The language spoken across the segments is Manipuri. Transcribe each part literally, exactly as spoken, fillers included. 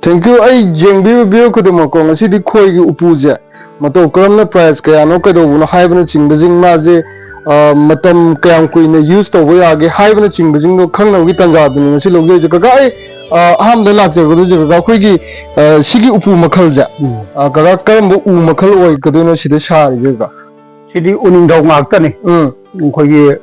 Thank you. ꯑꯩ ꯌꯦꯡꯕꯤꯕ viewer ꯈꯨꯗꯤꯡꯃꯛꯀꯣ, ꯉꯁꯤꯗꯤ ꯈꯣꯏꯒꯤ ꯎꯄꯨꯁꯦ ꯃꯇꯧ ꯀꯔꯝꯅ, price ꯀꯌꯥꯅꯣ, ꯀꯩꯗꯧꯕꯅꯣ ꯍꯥꯏꯕꯅꯆꯤꯡꯕꯁꯤꯡ, ꯃꯥꯁꯦ, ꯑ, ꯃꯇꯝ ꯀꯌꯥꯝ ꯀꯨꯏꯅ use ꯇꯧꯕ ꯌꯥꯒꯦ ꯍꯥꯏꯕꯅꯆꯤꯡꯕꯁꯤꯡꯗꯣ ꯈꯪꯅꯕꯒꯤ ꯇꯥꯟꯖꯥꯗꯨꯅꯤ ꯉꯁꯤ ꯂꯧꯖꯔꯤꯁꯦ꯫ ꯀꯀꯥ, ꯑꯩ, ꯑ, ꯑꯍꯥꯟꯕꯗ ꯂꯥꯛꯆꯒꯗꯣꯏꯁꯦ, ꯀꯀꯥ, ꯑꯩꯈꯣꯏꯒꯤ, ꯑ, ꯁꯤꯒꯤ ꯎꯄꯨ ꯃꯈꯜꯁꯦ, ꯎꯝ꯫ ꯑ, ꯀꯀꯥ, ꯀꯔꯝꯕ ꯎ ꯃꯈꯜ ꯑꯣꯏꯒꯗꯣꯏꯅꯣ ꯁꯤꯗ ꯁꯥꯔꯤꯁꯦ, ꯀꯀꯥ? ꯁꯤꯗꯤ ꯎꯅꯤꯡꯊꯧ ꯉꯥꯛꯇꯅꯤ꯫ ꯎꯝ꯫ ꯑꯩꯈꯣꯏꯒꯤ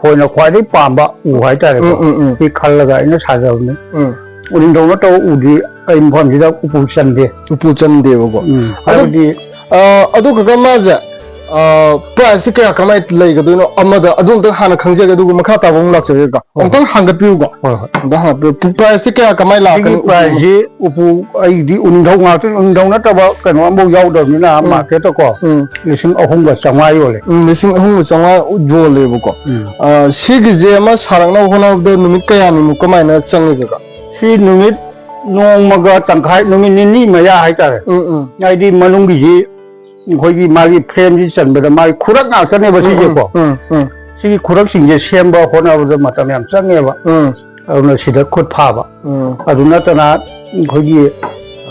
ꯈꯣꯏꯅ ꯈ꯭ꯋꯥꯏꯗꯒꯤ ꯄꯥꯝꯕ ꯎ ꯍꯥꯏꯇꯥꯔꯦꯀꯣ꯫ ꯎꯝ, ꯎꯝ, ꯎꯝ꯫ ꯁꯤ ꯈꯜꯂꯒ ꯑꯩꯅ ꯁꯥꯖꯕꯅꯤ꯫ ꯎꯝ꯫ ꯎꯅꯤꯡꯊꯧ ꯅꯠꯇꯕ ꯎꯗꯤ ꯑꯩ ꯃꯐꯝꯁꯤꯗ ꯎꯄꯨ ꯆꯟꯗꯦ꯫ ꯎꯄꯨ ꯆꯟꯗꯦꯕꯀꯣ꯫ ꯎꯝ, ꯑꯗꯨ, ꯍꯥꯏꯕꯗꯤ ꯑ, ꯑꯗꯨ ꯀꯀꯥ, ꯃꯥꯁꯦ, ꯑ, price ꯁꯤ ꯀꯌꯥ ꯀꯃꯥꯏꯅ ꯂꯩꯒꯗꯣꯏꯅꯣ? ꯑꯃꯗ ꯑꯗꯨ ꯑꯝꯇꯪ ꯍꯥꯟꯅ ꯈꯪꯖꯒꯦ, ꯑꯗꯨꯒ ꯃꯈꯥ ꯇꯥꯕ ꯑꯃꯨꯛ ꯂꯥꯛꯆꯒꯦ, ꯀꯀꯥ꯫ ꯍꯣꯏ, ꯍꯣꯏ꯫ ꯑꯃꯨꯛꯇꯪ ꯍꯥꯡꯒꯠꯄꯤꯌꯨꯀꯣ꯫ ꯍꯣꯏ, ꯍꯣꯏ꯫ ꯑꯝꯇꯪ ꯍꯥꯡꯒꯠꯄꯤꯌꯨ꯫ Price ꯁꯤ ꯀꯌꯥ ꯀꯃꯥꯏꯅ ꯁꯤꯒꯤ ꯂꯥꯛꯀꯅꯤ? Price ꯁꯤ ꯎꯄꯨ, ꯑꯩꯒꯤꯗꯤ ꯎꯅꯤꯡꯊꯧ ꯉꯥꯛꯇꯅꯤ, ꯎꯅꯤꯡꯊꯧ ꯅꯠꯇꯕ ꯀꯩꯅꯣ ꯑꯃꯐꯥꯎ ꯌꯥꯎꯗꯕꯅꯤꯅ ꯎꯝ꯫ Market ꯇꯀꯣ ꯎꯝ꯫ ꯂꯤꯁꯤꯡ ꯑꯍꯨꯝꯒ ꯆꯥꯝꯃꯉꯥ ꯌꯣꯜꯂꯦ꯫ ꯎꯝ, ꯂꯤꯁꯤꯡ ꯑꯍꯨꯝꯒ ꯆꯥꯝꯃꯉꯥ ꯌꯣꯜꯂꯦꯕꯀꯣ꯫ ꯎꯝ꯫ ꯑ, ꯁꯤꯒꯤꯁꯦ ꯑꯃ ꯁꯥꯔꯛꯅꯕ ꯍꯣꯠꯅꯕꯗ ꯅꯨꯃꯤꯠ ꯀꯌꯥꯅꯤꯃꯨꯛ ꯀꯃꯥꯏꯅ ꯆꯪꯉꯤ, ꯀꯀꯥ? ꯁꯤ ꯅꯨꯃꯤꯠ ꯅꯣꯡꯃꯒ ꯇꯪꯈꯥꯏ, ꯅꯨꯃꯤꯠ ꯅꯤꯅꯤ ꯃꯌꯥ ꯍꯥꯏꯇꯥꯔꯦ꯫ ꯎꯝ, ꯎꯝ꯫ ꯍꯥꯏꯗꯤ ꯃꯅꯨꯡꯒꯤꯁꯤ ꯑꯩꯈꯣꯏꯒꯤ ꯃꯥꯒꯤ frame ꯁꯤ ꯆꯟꯕꯗ ꯃꯥꯒꯤ ꯈꯨꯔꯛ ꯉꯥꯛꯇꯅꯦꯕ ꯎꯝ, ꯁꯤꯁꯦꯀꯣ꯫ ꯎꯝ, ꯎꯝ, ꯎꯝ꯫ ꯁꯤꯒꯤ ꯈꯨꯔꯛꯁꯤꯡꯁꯦ ꯁꯦꯝꯕ ꯍꯣꯠꯅꯕꯗ ꯃꯇꯝ ꯌꯥꯝ ꯆꯪꯉꯦꯕ꯫ ꯎꯝ꯫ ꯑꯗꯨꯅ ꯁꯤꯗ ꯈꯨꯠ ꯐꯥꯕ꯫ ꯎꯝ꯫ ꯑꯗꯨ ꯅꯠꯇꯅ ꯑꯩꯈꯣꯏꯒꯤ,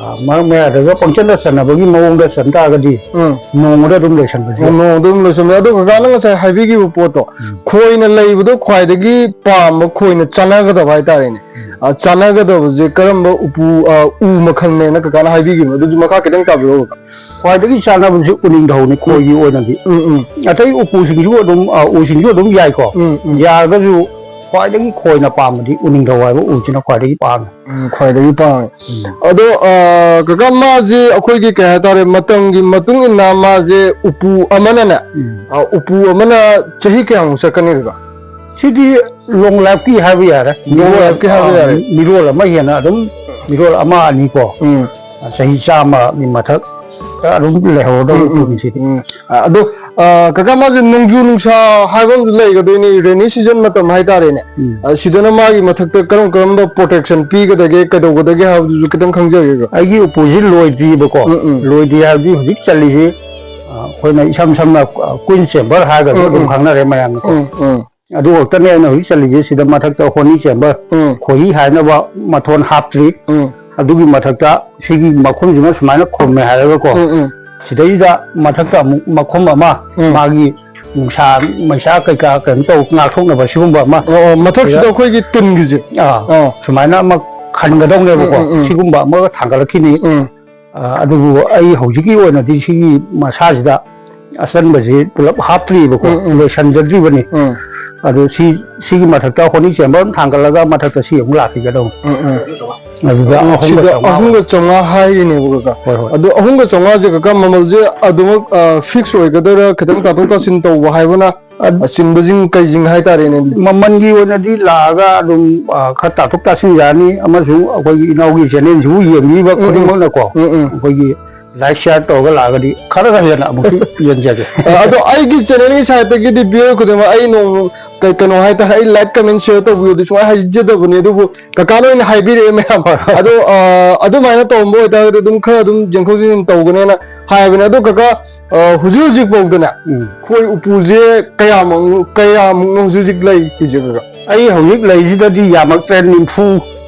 ꯑ, ꯃꯔꯛ ꯃꯌꯥꯗꯒ ꯄꯪꯆꯟꯗ ꯆꯟꯅꯕꯒꯤ ꯃꯑꯣꯡꯗ ꯆꯟ ꯇꯥꯔꯒꯗꯤ ꯎꯝ꯫ ꯅꯣꯡꯃꯗ ꯑꯗꯨꯝ ꯂꯣꯏꯁꯟꯕꯁꯨ ꯌꯥꯏ꯫ ꯅꯣꯡꯃꯗ ꯑꯗꯨꯝ ꯂꯣꯏꯁꯟꯕ ꯌꯥꯏ꯫ ꯑꯗꯣ ꯀꯀꯥꯅ ꯉꯁꯥꯏ ꯍꯥꯏꯕꯤꯈꯤꯕ ꯄꯣꯠꯇꯣ, ꯎꯝ꯫ ꯈꯣꯏꯅ ꯂꯩꯕꯗꯣ ꯈ꯭ꯋꯥꯏꯗꯒꯤ ꯄꯥꯝꯕ, ꯈꯣꯏꯅ ꯆꯥꯟꯅꯒꯗꯕ ꯍꯥꯏꯇꯥꯔꯦꯅꯦ꯫ ꯎꯝ꯫ ꯑ, ꯆꯥꯟꯅꯒꯗꯕꯁꯦ ꯀꯔꯝꯕ ꯎꯄꯨ, ꯑ, ꯎ ꯃꯈꯜꯅꯦꯅ ꯀꯀꯥꯅ ꯍꯥꯏꯕꯤꯈꯤꯕꯅꯣ? ꯑꯗꯨꯁꯨ ꯃꯈꯥ ꯈꯤꯇꯪ ꯇꯥꯕꯤꯔꯛꯑꯣ, ꯀꯀꯥ꯫ ꯈ꯭ꯋꯥꯏꯗꯒꯤ ꯆꯥꯟꯅꯕꯁꯤ ꯎꯅꯤꯡꯊꯧꯅꯤ, ꯎꯝ꯫ ꯈꯣꯏꯒꯤ ꯑꯣꯏꯅꯗꯤ꯫ ꯎꯝ, ꯎꯝ꯫ ꯑꯇꯩ ꯎꯄꯨꯁꯤꯡꯁꯨ ꯑꯗꯨꯝ, ꯑ, ꯎꯁꯤꯡꯁꯨ ꯑꯗꯨꯝ ꯌꯥꯏꯀꯣ꯫ ꯎꯝ, ꯎꯝ꯫ ꯌꯥꯔꯒꯁꯨ ꯈ꯭ꯋꯥꯏꯗꯒꯤ ꯈꯣꯏꯅ ꯄꯥꯝꯕꯗꯤ ꯎꯅꯤꯡꯊꯧ ꯍꯥꯏꯕ ꯎꯁꯤꯅ ꯈ꯭ꯋꯥꯏꯗꯒꯤ ꯄꯥꯝꯃꯤ꯫ ꯎꯝ, ꯈ꯭ꯋꯥꯏꯗꯒꯤ ꯄꯥꯝꯃꯤ꯫ ꯎꯝ꯫ ꯑꯗꯣ, ꯑ, ꯀꯀꯥ, ꯃꯥꯁꯦ ꯑꯩꯈꯣꯏꯒꯤ ꯀꯩ ꯍꯥꯏꯇꯥꯔꯦ, ꯃꯇꯝꯒꯤ ꯃꯇꯨꯡ ꯏꯟꯅ ꯃꯥꯁꯦ ꯎꯄꯨ ꯑꯃꯅꯅꯦ, ꯎꯝ꯫ ꯑ, ꯎꯄꯨ ꯑꯃꯅ ꯆꯍꯤ ꯀꯌꯥꯃꯨꯛ ꯆꯠꯀꯅꯤ, ꯀꯀꯥ? ꯁꯤꯗꯤ long life ꯀꯤ ꯍꯥꯏꯕ ꯌꯥꯔꯦ꯫ Long life ꯀꯤ ꯍꯥꯏꯕ ꯃꯤꯔꯣꯜ, ꯌꯥꯔꯦ꯫ ꯑ, ꯃꯤꯔꯣꯜ ꯑꯃ ꯍꯦꯟꯅ ꯑꯗꯨꯝ, ꯃꯤꯔꯣꯜ ꯑꯃ ꯑꯅꯤ ꯀꯣ꯫ ꯎꯝ꯫ ꯆꯍꯤ ꯆꯥꯝꯃꯒꯤ ꯃꯊꯛ ꯑꯗꯨꯝ ꯂꯩꯍꯧꯔꯗꯧꯕ ꯎꯝ, ꯎꯝ, ꯄꯣꯠꯅꯤ ꯁꯤꯗꯤ꯫ ꯎꯝ꯫ ꯑ, ꯑꯗꯣ, ꯑ, ꯀꯀꯥ, ꯃꯥꯁꯦ ꯅꯣꯡꯖꯨ ꯅꯨꯡꯁꯥ ꯍꯥꯏꯕ ꯑꯃꯁꯨ ꯂꯩꯒꯗꯣꯏꯅꯤ, rainy season ꯃꯇꯝ ꯍꯥꯏꯇꯥꯔꯦꯅꯦ꯫ ꯎꯝ꯫ ꯑ, ꯁꯤꯗꯅ ꯃꯥꯒꯤ ꯃꯊꯛꯇ ꯀꯔꯝ ꯀꯔꯝꯕ protection ꯄꯤꯒꯗꯒꯦ, ꯀꯩꯗꯧꯒꯗꯒꯦ ꯍꯥꯏꯕꯗꯨꯁꯨ ꯈꯤꯇꯪ ꯈꯪꯖꯒꯦ, ꯀꯀꯥ꯫ ꯑꯩꯒꯤ ꯎꯄꯨꯁꯤ ꯂꯣꯏꯗ꯭ꯔꯤꯕꯀꯣ꯫ ꯎꯝ, ꯎꯝ꯫ ꯂꯣꯏꯗ꯭ꯔꯤ ꯍꯥꯏꯕꯗꯤ ꯍꯧꯖꯤꯛ ꯆꯜꯂꯤꯁꯤ, ꯑ, ꯑꯩꯈꯣꯏꯅ ꯏꯁꯝ ꯁꯝꯅ, ꯑ, queen chamber ꯍꯥꯏꯔꯒꯁꯨ ꯎꯝ, ꯑꯗꯨꯝ ꯎꯝ꯫ ꯈꯪꯅꯔꯦ ꯃꯌꯥꯝꯅꯀꯣ꯫ ꯎꯝ, ꯎꯝ꯫ ꯑꯗꯨ ꯈꯛꯇꯅꯦ ꯑꯩꯅ ꯍꯧꯖꯤꯛ ꯆꯜꯂꯤꯁꯦ꯫ ꯁꯤꯗ ꯃꯊꯛꯇ honey chamber, ꯎꯝ꯫ ꯈꯣꯏꯍꯤ ꯍꯥꯏꯅꯕ ꯃꯊꯣꯟ ꯍꯥꯞꯇ꯭ꯔꯤ꯫ ꯎꯝ꯫ ꯑꯗꯨꯒꯤ ꯃꯊꯛꯇ ꯁꯤꯒꯤ ꯃꯈꯨꯝꯁꯤꯃ ꯁꯨꯃꯥꯏꯅ ꯈꯨꯝꯃꯦ ꯍꯥꯏꯔꯒꯀꯣ, ꯎꯝ, ꯎꯝ꯫ ꯁꯤꯗꯩꯁꯤꯗ ꯃꯊꯛꯇ ꯑꯃꯨꯛ ꯃꯈꯨꯝ ꯑꯃ, ꯎꯝ꯫ ꯃꯥꯒꯤ ꯅꯨꯡꯁꯥ ꯃꯩꯁꯥ ꯀꯩꯀꯥ ꯀꯩꯅꯣ ꯇꯧ ꯉꯥꯛꯊꯣꯛꯅꯕ ꯁꯤꯒꯨꯝꯕ ꯑꯃ꯫ ꯑꯣ, ꯑꯣ, ꯃꯊꯛꯁꯤꯗ ꯁꯤꯗ ꯑꯩꯈꯣꯏꯒꯤ ꯇꯤꯟꯒꯤꯁꯦ꯫ ꯑꯥ, ꯑꯥ꯫ ꯁꯨꯃꯥꯏꯅ ꯑꯃ ꯈꯟꯒꯗꯧꯅꯦꯕꯀꯣ꯫ ꯎꯝ, ꯎꯝ, ꯎꯝ꯫ ꯁꯤꯒꯨꯝꯕ ꯑꯃꯒ ꯊꯥꯡꯒꯠꯂꯛꯈꯤꯅꯤ꯫ ꯎꯝ꯫ ꯑ, ꯑꯗꯨꯕꯨ ꯑꯩ ꯍꯧꯖꯤꯛꯀꯤ ꯑꯣꯏꯅꯗꯤ ꯁꯤꯒꯤ ꯃꯁꯥꯁꯤꯗ ꯑꯆꯟꯕꯁꯤ ꯄꯨꯂꯞ ꯍꯥꯞꯇ꯭ꯔꯤꯕꯀꯣ, ꯎꯝ, ꯎꯝ꯫ ꯂꯣꯏꯁꯟꯖꯗ꯭ꯔꯤꯕꯅꯤ꯫ ꯎꯝ꯫ ꯑꯗꯨ ꯁꯤ, ꯁꯤꯒꯤ ꯃꯊꯛꯇ ꯍꯣꯅꯤ ꯆꯦꯝꯕꯔ ꯑꯃ ꯊꯥꯡꯒꯠꯂꯒ ꯃꯊꯛꯇ ꯁꯤ ꯑꯃꯨꯛ ꯂꯥꯛꯈꯤꯒꯗꯧꯅꯤ꯫ ꯎꯝ, ꯎꯝ꯫ ꯑꯗꯨꯗ ꯑꯣ, ꯑꯍꯨꯝꯒ ꯁꯤꯗ ꯆꯥꯝꯃꯉꯥ ꯑꯍꯨꯝꯒ ꯆꯥꯝꯃꯉꯥ ꯍꯥꯏꯔꯤꯅꯦꯕ, ꯀꯀꯥ꯫ ꯍꯣꯏ, ꯍꯣꯏ꯫ ꯑꯗꯣ ꯑꯍꯨꯝꯒ ꯆꯥꯝꯃꯉꯥꯁꯦ, ꯀꯀꯥ, ꯃꯃꯜꯁꯦ ꯑꯗꯨꯃꯛ, ꯑ, ꯐꯤꯛꯁ ꯑꯣꯏꯒꯗꯣꯏꯔꯥ? ꯈꯤꯇꯪ ꯇꯥꯊꯣꯛ ꯇꯥꯁꯤꯟ ꯇꯧꯕ ꯍꯥꯏꯕꯅ ꯑ, ꯑꯆꯤꯟꯕꯁꯤꯡ ꯀꯩꯁꯤꯡ ꯍꯥꯏꯇꯥꯔꯦꯅꯦ꯫ ꯃꯃꯜꯒꯤ ꯑꯣꯏꯅꯗꯤ ꯂꯥꯛꯑꯒ ꯑꯗꯨꯝ, ꯑ, ꯈꯔ ꯇꯥꯊꯣꯛ ꯇꯥꯁꯤꯟ ꯌꯥꯅꯤ, ꯑꯃꯁꯨꯡ ꯑꯩꯈꯣꯏꯒꯤ ꯏꯅꯥꯎꯒꯤ ꯆꯦꯅꯦꯜꯁꯤꯕꯨ ꯌꯦꯡꯕꯤꯕ ꯎꯝ, ꯎꯝ꯫ ꯈꯨꯗꯤꯡꯃꯛꯅꯀꯣ, ꯎꯝ, ꯎꯝ꯫ ꯑꯩꯈꯣꯏꯒꯤ ꯂꯥꯏꯛ ꯁꯤꯌꯥꯔ ꯇꯧꯔꯒ ꯂꯥꯛꯑꯒꯗꯤ ꯈꯔꯒ ꯍꯦꯟꯅ ꯑꯃꯨꯛꯁꯨ ꯌꯦꯡꯖꯒꯦ꯫ ꯑ, ꯑꯗꯣ ꯑꯩꯒꯤ ꯆꯦꯅꯦꯜꯒꯤ ꯁꯥꯏꯠꯇꯒꯤꯗꯤ ꯚꯤꯌꯔ ꯈꯨꯗꯤꯡꯃꯛ ꯑꯩ ꯅꯣꯡ-, ꯀꯩ-, ꯀꯩꯅꯣ ꯍꯥꯏꯇꯥꯔꯦ, ꯑꯩ ꯂꯥꯏꯛ, ꯀꯃꯦꯟ, ꯁꯤꯌꯥꯔ ꯇꯧꯕꯤꯌꯣꯗꯤ ꯁꯨꯡꯍꯥꯏ ꯍꯥꯏꯖꯗꯕꯅꯦ, ꯑꯗꯨꯕꯨ ꯀꯀꯥꯅ ꯑꯣꯏꯅ ꯍꯥꯏꯕꯤꯔꯛꯑꯦ ꯃꯌꯥꯝ꯫ ꯍꯣꯏ, ꯍꯣꯏ꯫ ꯑꯗꯣ, ꯑ, ꯑꯗꯨꯃꯥꯏꯅ ꯇꯧꯔꯝꯕ ꯑꯣꯏꯇꯥꯔꯒꯗꯤ ꯑꯗꯨꯝ ꯈꯔ ꯑꯗꯨꯝ ꯌꯦꯡꯊꯣꯛ ꯌꯦꯡꯁꯤꯟ ꯇꯧꯒꯅꯦꯅ ꯍꯥꯏꯕꯅꯦ꯫ ꯑꯗꯣ ꯀꯀꯥ, ꯑ, ꯍꯧꯖꯤꯛ ꯍꯧꯖꯤꯛ ꯐꯥꯎꯗꯅꯦ, ꯎꯝ꯫ ꯈꯣꯏ ꯎꯄꯨꯁꯦ ꯀꯌꯥꯃꯨꯛ, ꯀꯌꯥꯃꯨꯛꯅꯣ ꯍꯧꯖꯤꯛ ꯍꯧꯖꯤꯛ ꯂꯩꯔꯤꯁꯦ, ꯀꯀꯥ? ꯑꯩ ꯍꯧꯖꯤꯛ ꯂꯩꯁꯤꯗꯗꯤ ꯌꯥꯝꯃꯛꯇ꯭ꯔꯦ, ꯅꯤꯐꯨ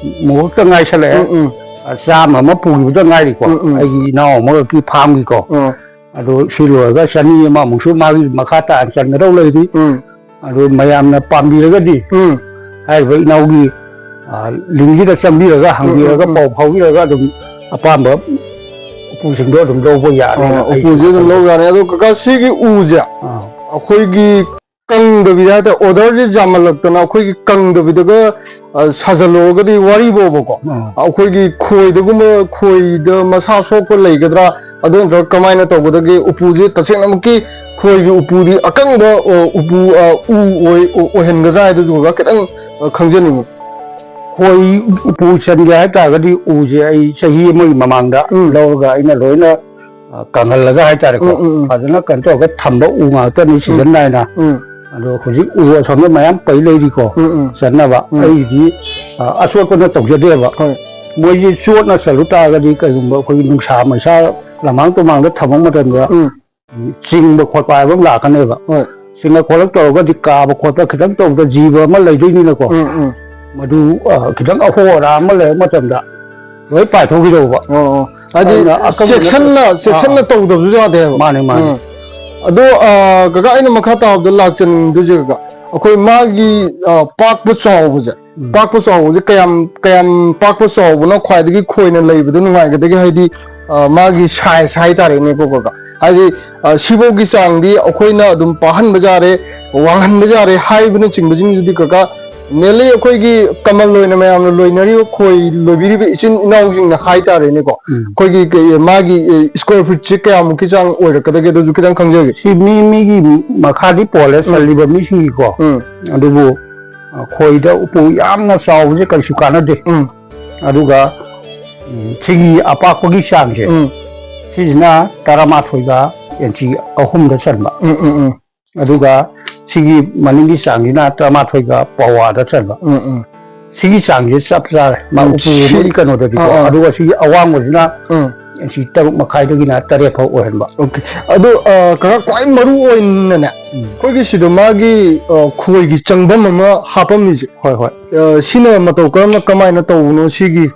ꯃꯨꯛꯇ ꯉꯥꯏꯁꯜꯂꯛꯑꯦ꯫ ꯎꯝ, ꯎꯝ꯫ ꯑ, ꯆꯥꯝꯃ ꯑꯃ ꯄꯨꯈꯤꯕꯗ ꯉꯥꯏꯔꯤꯀꯣ, ꯎꯝ, ꯎꯝ꯫ ꯑꯩꯒꯤ ꯏꯅꯥꯎ ꯑꯃꯈꯛꯀꯤ ꯐꯥꯝꯒꯤꯀꯣ꯫ ꯎꯝ꯫ ꯑꯗꯣ ꯁꯤ ꯂꯣꯏꯔꯒ ꯆꯅꯤ ꯑꯃꯃꯨꯛꯁꯨ ꯃꯥꯒꯤ ꯃꯈꯥ ꯇꯥꯅ ꯆꯟꯒꯗꯧ ꯂꯩꯔꯤ꯫ ꯎꯝ꯫ ꯑꯗꯨ ꯃꯌꯥꯝꯅ ꯄꯥꯝꯕꯤꯔꯒꯗꯤ ꯎꯝ꯫ ꯍꯥꯏꯔꯤꯕ ꯏꯅꯥꯎꯒꯤ, ꯑ, ꯂꯤꯡꯁꯤꯗ ꯆꯪꯕꯤꯔꯒ ꯎꯝ, ꯎꯝ, ꯍꯪꯕꯤꯔꯒ ꯎꯝ꯫ ꯄꯥꯎ ꯐꯥꯎꯕꯤꯔꯒ ꯑꯗꯨꯝ ꯑꯄꯥꯝꯕ ꯎꯄꯨꯁꯤꯡꯗꯣ ꯑꯗꯨꯝ ꯂꯧꯕ ꯌꯥꯅꯤ꯫ ꯑ, ꯑꯩ ꯎꯄꯨꯁꯦ ꯑꯗꯨꯝ ꯂꯧ ꯌꯥꯅꯤ꯫ ꯑꯗꯣ ꯀꯀꯥ, ꯁꯤꯒꯤ ꯎꯁꯦ ꯑꯥ꯫ ꯑꯩꯈꯣꯏꯒꯤ ꯀꯪꯗꯕꯤꯗ ꯍꯥꯏꯇꯥꯔꯦ, ꯑꯣꯔꯗꯔꯁꯦ ꯌꯥꯝꯃꯜꯂꯛꯇꯅ ꯑꯩꯈꯣꯏꯒꯤ ꯀꯪꯗꯕꯤꯗꯒ, ꯑ, ꯁꯥꯖꯜꯂꯨꯔꯒꯗꯤ ꯋꯥꯔꯤꯕꯣꯕꯀꯣ, ꯑꯥ꯫ ꯑꯩꯈꯣꯏꯒꯤ ꯈꯣꯏꯗꯒꯨꯝꯕ, ꯈꯣꯏꯗ ꯃꯁꯥ ꯁꯣꯛꯄ ꯂꯩꯒꯗ꯭ꯔꯥ? ꯑꯗꯨ ꯅꯠꯇ꯭ꯔꯒ ꯀꯃꯥꯏꯅ ꯇꯧꯒꯗꯒꯦ? ꯎꯄꯨꯁꯦ ꯇꯁꯦꯡꯅꯃꯛꯀꯤ ꯈꯣꯏꯒꯤ ꯎꯄꯨꯗꯤ ꯑꯀꯪꯕ, ꯑ, ꯎꯄꯨ, ꯑ, ꯎ ꯑꯣꯏ-, ꯑꯣ-, ꯑꯣꯏꯍꯟꯒꯗ꯭ꯔꯥ ꯍꯥꯏꯗꯨꯁꯨ ꯀꯀꯥ ꯈꯤꯇꯪ, ꯑ, ꯈꯪꯖꯅꯤꯡꯉꯤ꯫ ꯈꯣꯏ ꯎꯄꯨ ꯆꯟꯒꯦ ꯍꯥꯏꯇꯥꯔꯒꯗꯤ ꯎꯁꯦ ꯑꯩ ꯆꯍꯤ ꯑꯃꯒꯤ ꯃꯃꯥꯡꯗ ꯎꯝ꯫ ꯂꯧꯔꯒ ꯑꯩꯅ ꯂꯣꯏꯅ, ꯑ, ꯀꯪꯍꯜꯂꯒ ꯍꯥꯏꯇꯥꯔꯦꯀꯣ, ꯎꯝ, ꯎꯝ, ꯎꯝ꯫ ꯐꯖꯅ ꯀꯩꯅꯣ ꯇꯧꯔꯒ ꯊꯝꯕ ꯎ ꯉꯥꯛꯇꯅꯤ ꯎꯝ꯫ ꯁꯤꯖꯟ ꯅꯥꯏꯅ꯫ ꯎꯝ꯫ ꯑꯗꯣ ꯍꯧꯖꯤꯛ ꯎ ꯑꯁꯣꯝꯗ ꯃꯌꯥꯝ ꯄꯩ ꯂꯩꯔꯤꯀꯣ, ꯎꯝ, ꯎꯝ꯫ ꯆꯟꯅꯕ꯫ ꯎꯝ꯫ ꯑꯩꯒꯤꯗꯤ, ꯑ, ꯑꯆꯣꯠꯄꯅ ꯇꯧꯖꯗꯦꯕ꯫ ꯍꯣꯏ꯫ ꯃꯣꯏꯁꯤ ꯆꯣꯠꯅ ꯆꯠꯂꯨ ꯇꯥꯔꯒꯗꯤ ꯀꯩꯒꯨꯝꯕ ꯑꯩꯈꯣꯏꯒꯤ ꯅꯨꯡꯁꯥ ꯃꯩꯁꯥ ꯂꯃꯥꯡ ꯇꯨꯃꯥꯡꯗ ꯊꯝꯕ ꯃꯇꯝꯗ ꯎꯝ꯫ ꯆꯤꯡꯕ ꯈꯣꯠꯄ ꯍꯥꯏꯕ ꯑꯃ ꯂꯥꯛꯀꯅꯦꯕ꯫ ꯍꯣꯏ꯫ ꯆꯤꯡꯉ ꯈꯣꯠꯂ ꯇꯧꯔꯒꯗꯤ ꯀꯥꯕ ꯈꯣꯠꯄ ꯈꯤꯇꯪ ꯇꯧꯕꯗ ꯖꯤꯕ ꯑꯃ ꯂꯩꯗꯣꯏꯅꯤꯅꯀꯣ꯫ ꯎꯝ, ꯎꯝ꯫ ꯃꯗꯨ, ꯑ, ꯈꯤꯇꯪ ꯑꯍꯣ ꯑꯔꯥ ꯑꯃ ꯂꯩꯔ ꯃꯇꯝꯗ ꯂꯣꯏ ꯄꯥꯏꯊꯣꯛꯈꯤꯗꯧꯕ꯫ ꯑꯣ, ꯑꯣ꯫ ꯍꯥꯏꯗꯤ ꯑꯗꯨꯅ ꯑꯀꯛꯅꯕ ꯆꯦꯛꯁꯤꯟꯅ, ꯅꯠꯇꯦ꯫ ꯆꯦꯛꯁꯤꯟꯅ ꯑꯥ꯫ ꯇꯧꯗꯕꯁꯨ ꯌꯥꯗꯦꯕ꯫ ꯃꯥꯅꯦ, ꯃꯥꯅꯦ꯫ ꯎꯝ꯫ ꯑꯗꯣ, ꯑ, ꯀꯀꯥ, ꯑꯩꯅ ꯃꯈꯥ ꯇꯥꯕꯗ ꯂꯥꯛꯆꯅꯤꯡꯗꯣꯏꯁꯦ, ꯀꯀꯥ, ꯑꯩꯈꯣꯏ ꯃꯥꯒꯤ, ꯑ, ꯄꯥꯛꯄ ꯆꯥꯎꯕꯁꯦ, ꯎꯝ꯫ ꯄꯥꯛꯄ ꯆꯥꯎꯕꯁꯦ ꯀꯌꯥꯝ, ꯀꯌꯥꯝ ꯄꯥꯛꯄ ꯆꯥꯎꯕꯅ ꯈ꯭ꯋꯥꯏꯗꯒꯤ ꯈꯣꯏꯅ ꯂꯩꯕꯗ ꯅꯨꯡꯉꯥꯏꯒꯗꯒꯦ? ꯍꯥꯏꯗꯤ, ꯑ, ꯃꯥꯒꯤ size ꯍꯥꯏꯇꯥꯔꯦꯅꯦꯀꯣ, ꯀꯀꯥ꯫ ꯍꯥꯏꯗꯤ, ꯑ, ꯁꯤꯐꯧꯒꯤ ꯆꯥꯡꯗꯤ ꯑꯩꯈꯣꯏꯅ ꯑꯗꯨꯝ ꯄꯥꯍꯟꯕ ꯌꯥꯔꯦ, ꯋꯥꯡꯍꯟꯕ ꯌꯥꯔꯦ ꯍꯥꯏꯕꯅꯆꯤꯡꯕꯁꯤꯡꯗꯨꯗꯤ, ꯀꯀꯥ, mainly ꯑꯩꯈꯣꯏꯒꯤ ꯀꯃꯟ ꯑꯣꯏꯅ ꯃꯌꯥꯝꯅ ꯂꯣꯏꯅꯔꯤꯕ ꯈꯣꯏ ꯂꯣꯏꯕꯤꯔꯤꯕ ꯏꯆꯤꯟ ꯏꯅꯥꯎꯁꯤꯡꯅ ꯍꯥꯏꯇꯥꯔꯦꯅꯦꯀꯣ, ꯎꯝ꯫ ꯑꯩꯈꯣꯏꯒꯤ ꯀꯩ, ꯃꯥꯒꯤ, ꯑꯦ, square footꯁꯦ ꯀꯌꯥꯃꯨꯛꯀꯤ ꯆꯥꯡ ꯑꯣꯏꯔꯛꯀꯗꯒꯦ? ꯑꯗꯨꯁꯨ ꯈꯤꯇꯪ ꯈꯪꯖꯒꯦ꯫ ꯁꯤ ꯃꯤ ꯃꯤꯒꯤ ꯃꯈꯥꯗꯤ ꯄꯣꯜꯂꯦ, ꯎꯝ꯫ ꯆꯜꯂꯤꯕ ꯃꯤꯁꯤꯡꯒꯤꯀꯣ꯫ ꯎꯝ꯫ ꯑꯗꯨꯕꯨ, ꯑ, ꯈꯣꯏꯗ ꯎꯄꯨ ꯌꯥꯝꯅ ꯆꯥꯎꯕꯁꯦ ꯀꯩꯁꯨ ꯀꯥꯟꯅꯗꯦ꯫ ꯎꯝ꯫ ꯑꯗꯨꯒ, ꯎꯝ, ꯁꯤꯒꯤ ꯑꯄꯥꯛꯄꯒꯤ ꯆꯥꯡꯁꯦ, ꯎꯝ꯫ ꯁꯤꯁꯤꯅ ꯇꯔꯥꯃꯥꯊꯣꯏꯒ ꯏꯟꯆꯤ ꯑꯍꯨꯝꯗ ꯆꯟꯕ꯫ ꯎꯝ, ꯎꯝ, ꯎꯝ꯫ ꯑꯗꯨꯒ ꯁꯤꯒꯤ ꯃꯅꯤꯡꯒꯤ ꯆꯥꯡꯁꯤꯅ ꯇꯔꯥꯃꯥꯊꯣꯏꯒ ꯄꯋꯥꯗ ꯆꯟꯕ꯫ ꯎꯝ, ꯎꯝ꯫ ꯁꯤꯒꯤ ꯆꯥꯡꯁꯦ ꯆꯞ ꯆꯥꯔꯦ꯫ ꯃꯥ ꯎꯝ, ꯎꯄꯨ ꯁꯤ-, ꯑꯃꯒꯤ ꯀꯩꯅꯣꯗꯗꯤꯀꯣ꯫ ꯑꯥ, ꯑꯥ꯫ ꯑꯗꯨꯒ ꯁꯤꯒꯤ ꯑꯋꯥꯡꯕꯁꯤꯅ ꯎꯝ꯫ ꯏꯟꯆꯤ ꯇꯔꯨꯛ ꯃꯈꯥꯏꯗꯒꯤꯅ ꯇꯔꯦꯠ ꯐꯥꯎ ꯑꯣꯏꯍꯟꯕ꯫ OK꯫ ꯑꯗꯣ, ꯑ, ꯀꯀꯥ, ꯈ꯭ꯋꯥꯏ ꯃꯔꯨ ꯑꯣꯏꯅꯅꯦ, ꯎꯝ꯫ ꯑꯩꯈꯣꯏꯒꯤ ꯁꯤꯗ ꯃꯥꯒꯤ, ꯑ, ꯈꯣꯏꯒꯤ ꯆꯪꯐꯝ ꯑꯃ ꯍꯥꯞꯄꯝꯃꯤꯁꯦ꯫ ꯍꯣꯏ, ꯍꯣꯏ꯫ ꯑ, ꯁꯤꯅ ꯃꯇꯧ ꯀꯔꯝꯅ, ꯀꯃꯥꯏꯅ ꯇꯧꯕꯅꯣ? ꯁꯤꯒꯤ,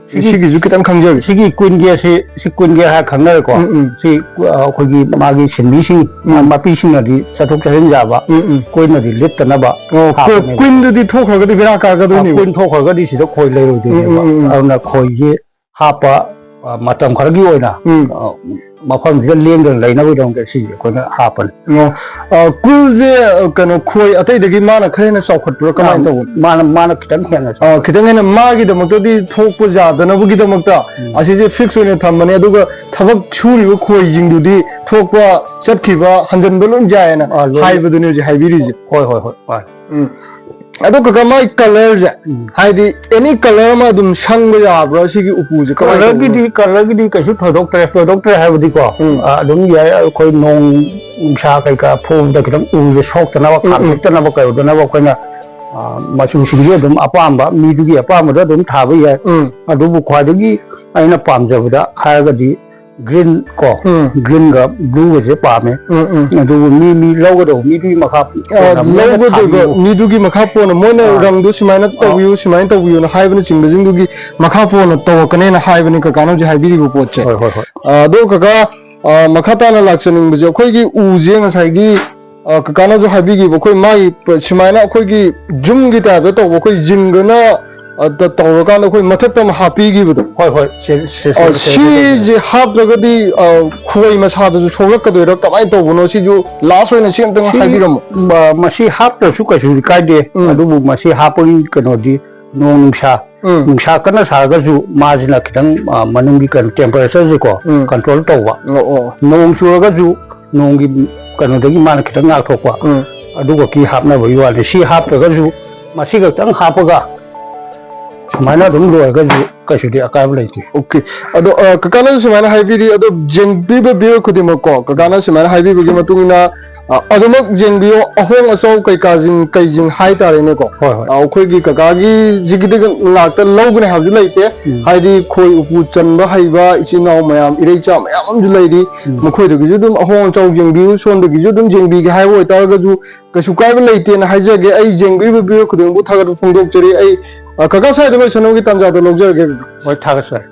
ꯁꯤꯒꯤ, ꯁꯤꯒꯤꯁꯨ ꯈꯤꯇꯪ ꯈꯪꯖꯒꯦ꯫ ꯁꯤꯒꯤ queen gateꯁꯤ, ꯁꯤ queen gate ꯍꯥꯏꯔ ꯈꯪꯅꯔꯦꯀꯣ꯫ ꯎꯝ, ꯎꯝ꯫ ꯁꯤ, ꯑ, ꯑꯩꯈꯣꯏꯒꯤ ꯃꯥꯒꯤ ꯁꯤꯟꯃꯤꯁꯤꯡ, ꯎꯝ꯫ ꯃꯄꯤꯁꯤꯡꯅꯗꯤ ꯆꯠꯊꯣꯛ ꯆꯠꯁꯤꯟ ꯌꯥꯕ, ꯎꯝ, ꯎꯝ꯫ queenꯅꯗꯤ ꯂꯤꯠꯇꯅꯕ ꯑꯣ, ꯍꯥꯞꯄꯅꯦꯕ꯫ Queenꯗꯨꯗꯤ ꯊꯣꯛꯈ꯭ꯔꯒꯗꯤ ꯕꯦꯔꯥ ꯀꯥꯒꯗꯣꯏꯅꯦꯕ꯫ ꯑ, queen ꯊꯣꯛꯈ꯭ꯔꯒꯗꯤ ꯁꯤꯗ ꯈꯣꯏ ꯂꯩꯔꯣꯏꯗꯣꯏꯅꯦꯕ꯫ ꯎꯝ, ꯎꯝ, ꯎꯝ, ꯎꯝ꯫ ꯑꯗꯨꯅ ꯈꯣꯏꯁꯤ ꯍꯥꯞꯄ, ꯑ, ꯃꯇꯝ ꯈꯔꯒꯤ ꯑꯣꯏꯅ, ꯎꯝ꯫ ꯑ, ꯃꯐꯝꯁꯤꯗ ꯂꯦꯡꯗꯅ ꯂꯩꯅꯕꯒꯤꯗꯃꯛꯇ ꯁꯤꯁꯦ ꯑꯩꯈꯣꯏꯅ ꯍꯥꯞꯄꯅꯤ꯫ ꯑꯣ, ꯑ, queenꯁꯦ, ꯑ, ꯀꯩꯅꯣ, ꯈꯣꯏ ꯑꯇꯩꯗꯒꯤ ꯃꯥꯅ ꯈꯔ ꯍꯦꯟꯅ ꯆꯥꯎꯈꯠꯄ꯭ꯔꯥ? ꯀꯃꯥꯏꯅ ꯑ, ꯇꯧꯕꯅꯣ? ꯃꯥꯅ, ꯃꯥꯅ ꯈꯤꯇꯪ ꯍꯦꯟꯅ ꯑ, ꯆꯥꯎꯈꯠ- ꯈꯤꯇꯪ ꯍꯦꯟꯅ ꯃꯥꯒꯤꯗꯃꯛꯇꯗꯤ ꯊꯣꯛꯄ ꯌꯥꯗꯅꯕꯒꯤꯗꯃꯛꯇ ꯎꯝ꯫ ꯑꯁꯤꯁꯦ fix ꯑꯣꯏꯅ ꯊꯝꯕꯅꯦ, ꯑꯗꯨꯒ ꯊꯕꯛ ꯁꯨꯔꯤꯕ ꯈꯣꯏꯁꯤꯡꯗꯨꯗꯤ ꯊꯣꯛꯄ, ꯆꯠꯈꯤꯕ, ꯍꯟꯖꯤꯟꯕ ꯂꯣꯏ ꯌꯥꯏꯌꯦꯅ ꯑ, ꯂꯣꯏ꯫ ꯍꯥꯏꯕꯗꯨꯅꯦ ꯍꯧꯖꯤꯛ ꯍꯥꯏꯕꯤꯔꯤꯁꯦ꯫ ꯍꯣꯏ, ꯍꯣꯏ, ꯍꯣꯏ, ꯍꯣꯏ꯫ ꯎꯝ꯫ ꯑꯗꯣ ꯀꯀꯥ, ꯃꯥꯒꯤ colourꯁꯦ, ꯎꯝ꯫ ꯍꯥꯏꯗꯤ any colour ꯑꯃ ꯑꯗꯨꯝ ꯁꯪꯕ ꯌꯥꯕ꯭ꯔꯥ ꯁꯤꯒꯤ ꯎꯄꯨꯁꯦ? ꯀꯃꯥꯏꯅ ꯇꯧꯕꯅꯣ? Colourꯒꯤꯗꯤ, colourꯒꯤꯗꯤ ꯀꯩꯁꯨ ꯊꯣꯏꯗꯣꯛꯇ꯭ꯔꯦ, ꯊꯣꯏꯗꯣꯛꯇ꯭ꯔꯦ ꯍꯥꯏꯕꯗꯤꯀꯣ, ꯎꯝ꯫ ꯑ, ꯑꯗꯨꯝ ꯌꯥꯏ, ꯑꯩꯈꯣꯏ ꯅꯣꯡ ꯅꯨꯡꯁꯥ ꯀꯩꯀꯥ ꯐꯨꯕꯗ ꯈꯤꯇꯪ ꯎꯁꯦ ꯁꯣꯛꯇꯅꯕ, ꯎꯝ, ꯎꯝ꯫ ꯈꯥꯝꯗꯣꯛꯇꯅꯕ, ꯀꯩꯗꯧꯗꯅꯕ ꯑꯩꯈꯣꯏꯅ, ꯑ, ꯃꯆꯨꯁꯤꯡꯁꯨ ꯑꯗꯨꯝ ꯑꯄꯥꯝꯕ, ꯃꯤꯗꯨꯒꯤ ꯑꯄꯥꯝꯕꯗ ꯑꯗꯨꯝ ꯊꯥꯕ ꯌꯥꯏ꯫ ꯎꯝ꯫ ꯑꯗꯨꯕꯨ ꯈ꯭ꯋꯥꯏꯗꯒꯤ ꯑꯩꯅ ꯄꯥꯝꯖꯕꯗ ꯍꯥꯏꯔꯒꯗꯤ, ꯒ꯭ꯔꯤꯟ ꯀꯣ, ꯎꯝ꯫ ꯒ꯭ꯔꯤꯟꯒ ꯕ꯭ꯂꯨꯒꯁꯦ ꯄꯥꯝꯃꯦ꯫ ꯎꯝ, ꯎꯝ꯫ ꯑꯗꯨꯕꯨ ꯃꯤ, ꯃꯤ ꯂꯧꯒꯗꯧꯕ ꯃꯤꯗꯨꯒꯤ ꯃꯈꯥ ꯑ, ꯄꯣꯟꯅ ꯃꯣꯏꯅ ꯂꯧꯒꯗꯣꯏꯕ ꯊꯥꯕꯤꯌꯨ꯫ ꯃꯤꯗꯨꯒꯤ ꯃꯈꯥ ꯄꯣꯟꯅ ꯃꯣꯏꯅ ꯑꯥ꯫ ꯔꯪꯗꯨ ꯁꯨꯃꯥꯏꯅ ꯑꯥ꯫ ꯇꯧꯕꯤꯌꯨ, ꯁꯨꯃꯥꯏꯅ ꯇꯧꯕꯤꯌꯨꯅ ꯍꯥꯏꯕꯅꯆꯤꯡꯕꯁꯤꯡꯗꯨꯒꯤ ꯃꯈꯥ ꯄꯣꯟꯅ ꯇꯧꯔꯛꯀꯅꯦꯅ ꯍꯥꯏꯕꯅꯤ ꯀꯀꯥꯅ ꯍꯧꯖꯤꯛ ꯍꯥꯏꯕꯤꯔꯤꯕ ꯄꯣꯠꯁꯦ꯫ ꯍꯣꯏ, ꯍꯣꯏ, ꯍꯣꯏ꯫ ꯑ, ꯑꯗꯣ ꯀꯀꯥ, ꯑ, ꯃꯈꯥ ꯇꯥꯅ ꯂꯥꯛꯆꯅꯤꯡꯕꯁꯦ ꯑꯩꯈꯣꯏꯒꯤ ꯎꯁꯦ ꯉꯁꯥꯏꯒꯤ, ꯑ, ꯀꯀꯥꯅꯁꯨ ꯍꯥꯏꯕꯤꯈꯤꯕ ꯑꯩꯈꯣꯏ ꯃꯥꯒꯤ ꯄ-, ꯁꯨꯃꯥꯏꯅ ꯑꯩꯈꯣꯏꯒꯤ ꯌꯨꯝꯒꯤ ꯇꯥꯏꯞꯇ ꯇꯧꯕ ꯑꯩꯈꯣꯏ ꯖꯤꯡꯒꯅ, ꯑ, ꯇ-, ꯇꯧꯔꯀꯥꯟꯗ ꯑꯩꯈꯣꯏ ꯃꯊꯛꯇ ꯑꯃ ꯍꯥꯞꯄꯤꯈꯤꯕꯗꯣ꯫ ꯍꯣꯏ, ꯍꯣꯏ, ꯁꯦ-, ꯁꯦ-, ꯑ, ꯁꯦ-, ꯁꯦ-, ꯁꯤꯁꯦ ꯍꯥꯞꯂꯒꯗꯤ, ꯑ, ꯈꯣꯏ ꯃꯁꯥꯗꯁꯨ ꯁꯣꯛꯂꯛꯀꯗꯣꯏꯔꯥ ꯀꯃꯥꯏꯅ ꯇꯧꯕꯅꯣ? ꯁꯤꯁꯨ ꯂꯥꯁ ꯑꯣꯏꯅ ꯁꯤ ꯑꯝꯇꯪ ꯁꯤ, ꯍꯥꯏꯕꯤꯔꯝꯃꯣ꯫ ꯃ-, ꯃꯁꯤ ꯍꯥꯞꯇ꯭ꯔꯁꯨ ꯀꯩꯁꯨꯗꯤ ꯀꯥꯏꯗꯦ꯫ ꯎꯝ꯫ ꯑꯗꯨꯕꯨ ꯃꯁꯤ ꯍꯥꯞꯄꯒꯤ ꯀꯩꯅꯣꯗꯤ ꯅꯣꯡ ꯅꯨꯡꯁꯥ, ꯎꯝ꯫ ꯅꯨꯡꯁꯥ ꯀꯟꯅ ꯁꯥꯔꯒꯁꯨ ꯃꯥꯁꯤꯅ ꯈꯤꯇꯪ, ꯑ, ꯃꯅꯨꯡꯒꯤ ꯀꯩꯅꯣ temperatureꯁꯦꯀꯣ ꯎꯝ꯫ Control ꯇꯧꯕ꯫ ꯑꯣ, ꯑꯣ꯫ ꯅꯣꯡ ꯆꯨꯔꯒꯁꯨ ꯅꯣꯡꯒꯤ ꯀꯩꯅꯣꯗꯒꯤ ꯃꯥꯅ ꯈꯤꯇꯪ ꯉꯥꯛꯊꯣꯛꯄ꯫ ꯎꯝ꯫ ꯑꯗꯨꯈꯛꯀꯤ ꯍꯥꯞꯅꯕꯒꯤ ꯋꯥꯅꯤ꯫ ꯁꯤ ꯍꯥꯞꯇ꯭ꯔꯒꯁꯨ ꯃꯁꯤ ꯈꯛꯇꯪ ꯍꯥꯞꯄꯒ ꯁꯨꯃꯥꯏꯅ ꯑꯗꯨꯝ ꯂꯣꯏꯔꯒꯁꯨ ꯀꯩꯁꯨꯗꯤ ꯑꯀꯥꯏꯕ ꯂꯩꯇꯦ꯫ OK꯫ ꯑꯗꯣ, ꯑ, ꯀꯀꯥꯅꯁꯨ ꯁꯨꯃꯥꯏꯅ ꯍꯥꯏꯕꯤꯔꯤ, ꯑꯗꯣ ꯌꯦꯡꯕꯤꯕ viewer ꯈꯨꯗꯤꯡꯃꯛꯀꯣ, ꯀꯀꯥꯅ ꯁꯨꯃꯥꯏꯅ ꯍꯥꯏꯕꯤꯕꯒꯤ ꯃꯇꯨꯡ ꯏꯟꯅ, ꯑ, ꯑꯗꯨꯃꯛ ꯌꯦꯡꯕꯤꯌꯣ, ꯑꯍꯣꯡ ꯑꯆꯥꯎ ꯀꯩꯀꯥꯁꯤꯡ, ꯀꯩꯁꯤꯡ ꯍꯥꯏꯇꯥꯔꯦꯅꯦꯀꯣ꯫ ꯍꯣꯏ, ꯍꯣꯏ꯫ ꯑ, ꯑꯩꯈꯣꯏꯒꯤ ꯀꯀꯥꯒꯤꯁꯤꯒꯤꯗꯤ ꯉꯥꯛꯇ ꯂꯧꯒꯅꯤ ꯍꯥꯏꯕꯁꯨ ꯂꯩꯇꯦ꯫ ꯎꯝ꯫ ꯍꯥꯏꯗꯤ ꯈꯣꯏ ꯎꯄꯨ ꯆꯟꯕ ꯍꯩꯕ ꯏꯆꯤꯟ ꯏꯅꯥꯎ ꯃꯌꯥꯝ, ꯏꯔꯩꯆꯥ ꯃꯌꯥꯝ ꯑꯃꯁꯨ ꯂꯩꯔꯤ꯫ ꯎꯝ꯫ ꯃꯈꯣꯏꯗꯒꯤꯁꯨ ꯑꯗꯨꯝ ꯑꯍꯣꯡ ꯑꯆꯥꯎ ꯌꯦꯡꯕꯤꯌꯨ, ꯁꯣꯝꯗꯒꯤꯁꯨ ꯑꯗꯨꯝ ꯌꯦꯡꯕꯤꯒꯦ ꯍꯥꯏꯕ ꯑꯣꯏꯇꯥꯔꯒꯁꯨ ꯀꯩꯁꯨ ꯀꯥꯏꯕ ꯂꯩꯇꯦꯅ ꯍꯥꯏꯖꯒꯦ꯫ ꯑꯩ ꯌꯦꯡꯕꯤꯔꯤꯕ viewer ꯈꯨꯗꯤꯡꯃꯛꯄꯨ ꯊꯥꯒꯠꯄ ꯐꯣꯡꯗꯣꯛꯆꯔꯤ꯫ ꯑꯩ, ꯑ, ꯀꯀꯥ ꯁ꯭ꯋꯥꯏꯗ ꯂꯣꯏꯁꯟꯅꯕꯒꯤ ꯇꯥꯟꯖꯥꯗꯣ ꯂꯧꯖꯔꯒꯦ꯫ ꯍꯣꯏ, ꯊꯥꯒꯠꯆꯔꯤ꯫